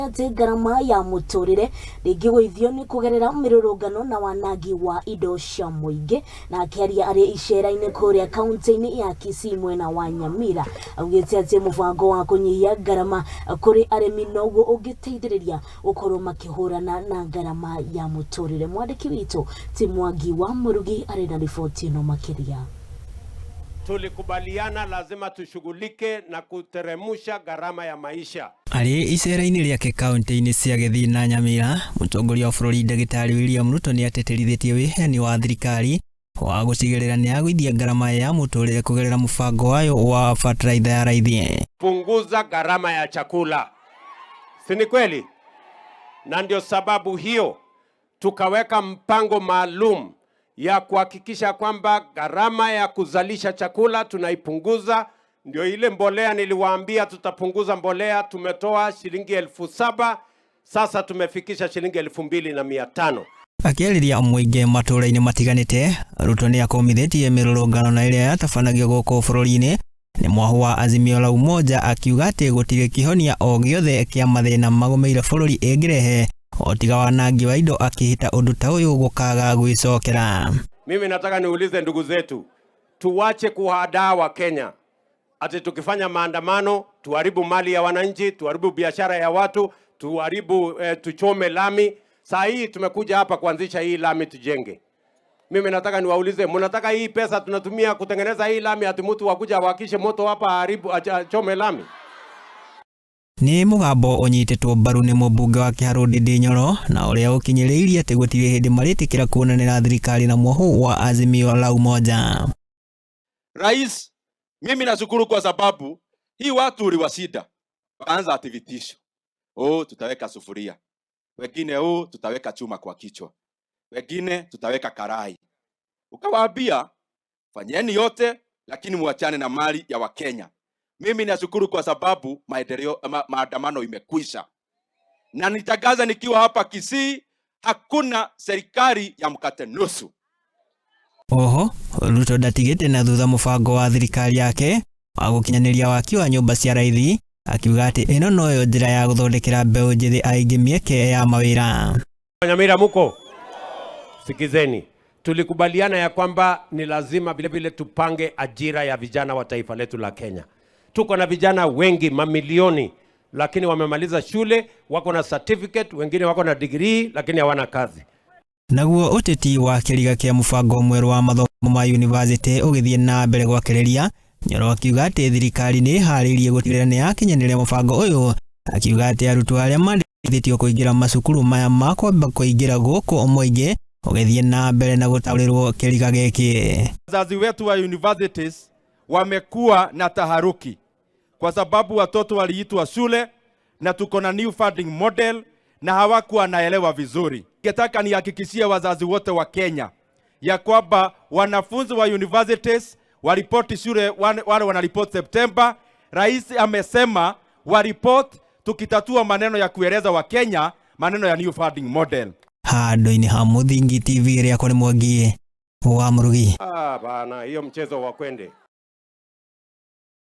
Atĩ ngarama ya mũtũrĩre ndĩngĩgũithio nĩ kũgerera mĩrũrũngano na wanangi wa indo cia mũingĩ. Na akĩaria arĩ icera-inĩ kũrĩa kaunti-inĩ ya Kisii mwena wa Nyamira, augĩte atĩ mũbango wa kũnyihia ngarama kũrĩ arĩmi noguo ũngĩteithĩrĩria gũkorwo makĩhũrana na ngarama ya mũtũrĩre. Mwandĩki witũ ti Mwangi wa Mũrugi arĩ na riboti ĩno makĩria. Tulikubaliana lazima tushughulike na kuteremusha gharama ya maisha. Arĩ icera-inĩ rĩake kaunti-inĩ cia Gĩthii na Nyamira, mũtongoria wa bũrũri Ndagĩtarĩ William Ruto nĩ atĩtĩrithĩtie wĩheani wa thirikari wa gũtigĩrĩra nĩ yagũithia ngarama ya mũtũrĩre kũgerera mũbango wayo wa bataraitha ya raithi. Punguza gharama ya chakula, si ni kweli? Na ndio sababu hiyo tukaweka mpango maalum ya kuhakikisha kwamba gharama ya kuzalisha chakula tunaipunguza. Ndio ile mbolea niliwaambia tutapunguza mbolea, tumetoa shilingi 7,000, sasa tumefikisha shilingi 2,500. Akĩarĩria mũingĩ matũũra-inĩ matiganĩte, Ruto nĩ akomithĩtie mĩrũrũngano na ĩrĩa yatabanagio gũkũ bũrũri-inĩ nĩ mwahu wa Azimio la Umoja, akiuga atĩ gũtirĩ kĩhonia o gĩothe kĩa mathĩna magũmĩire bũrũri ĩngĩrehe o tiga wanangi wa indo, akĩhĩta ũndũ ta ũyũ gũkaga gwĩcokera. Mimi nataka niulize ndugu zetu, tuwache kuhadaa Wakenya ati tukifanya maandamano tuharibu mali ya wananchi, tuharibu biashara ya watu, tuharibu tuchome lami. Saa hii tumekuja hapa kuanzisha hii lami tujenge. Mimi nataka niwaulize, mnataka hii pesa tunatumia kutengeneza hii lami ati mtu wakuja awakishe moto hapa aharibu achome lami? Nĩ mũgambo ũnyitĩtwo mbaru nĩ mũmbunge wa Kĩharũ Ndindi Nyoro na ũrĩa ũkinyĩrĩirie atĩ gũtirĩ hĩndĩ marĩtĩkĩra kuonanĩra thirikari na mwahu wa Azimio la Umoja. Rais, mimi nashukuru kwa sababu hii watu uliwashinda, wakaanza ati vitisho. Oh, tutaweka sufuria, wengine oh, tutaweka chuma kwa kichwa, wengine tutaweka karai. Ukawaambia fanyeni yote, lakini muachane na mali ya Wakenya. Mimi nashukuru kwa sababu maendeleo maandamano imekwisha, na nitangaza nikiwa hapa Kisii, hakuna serikali ya mkate nusu. Oho Ruto ndatigĩte na thutha mũbango wa thirikari yake wa gũkinyanĩria waki wa nyũmba cia raithi, akiuga atĩ ĩno noyo njĩra ya gũthondekera mbeũ njĩthĩ aingĩ mĩeke ya mawĩra. Nyamira muko? Sikizeni, tulikubaliana ya kwamba ni lazima vile vile tupange ajira ya vijana wa taifa letu la Kenya. Tuko na vijana wengi mamilioni, lakini wamemaliza shule, wako na certificate, wengine wako na degree, lakini hawana kazi. Naguo ũteti wa kĩriga kĩa mũbango mwerũ wa mathomo ma yunivasĩtĩ ũgĩthiĩ na mbere gwakĩrĩria, Nyoro akiuga atĩ thirikari nĩ ĩharĩirie gũtigĩrĩra nĩ yakinyanĩria mũbango ũyũ, akiuga atĩ arutwo arĩa mandĩkithĩtio kũingĩra macukuru maya makwamba kũingĩra gũkũ mũingĩ ũgĩthiĩ na mbere na gũtaũrĩrwo kĩriga gĩkĩ. Wazazi wetu wa universities wamekuwa na taharuki kwa sababu watoto waliitwa shule na tuko na new funding model na hawakuwa wanaelewa vizuri. Ningetaka nihakikishie wazazi wote wa Kenya ya kwamba wanafunzi wa universities waripoti shule, wale wanaripoti Septemba. Rais amesema waripoti, tukitatua maneno ya kueleza Wakenya maneno ya new funding model. Handũ-inĩ ha Mũthingi TV, rĩakwa nĩ Mwangi wa Mũrugi. Ah, bana, hiyo mchezo wa kwende.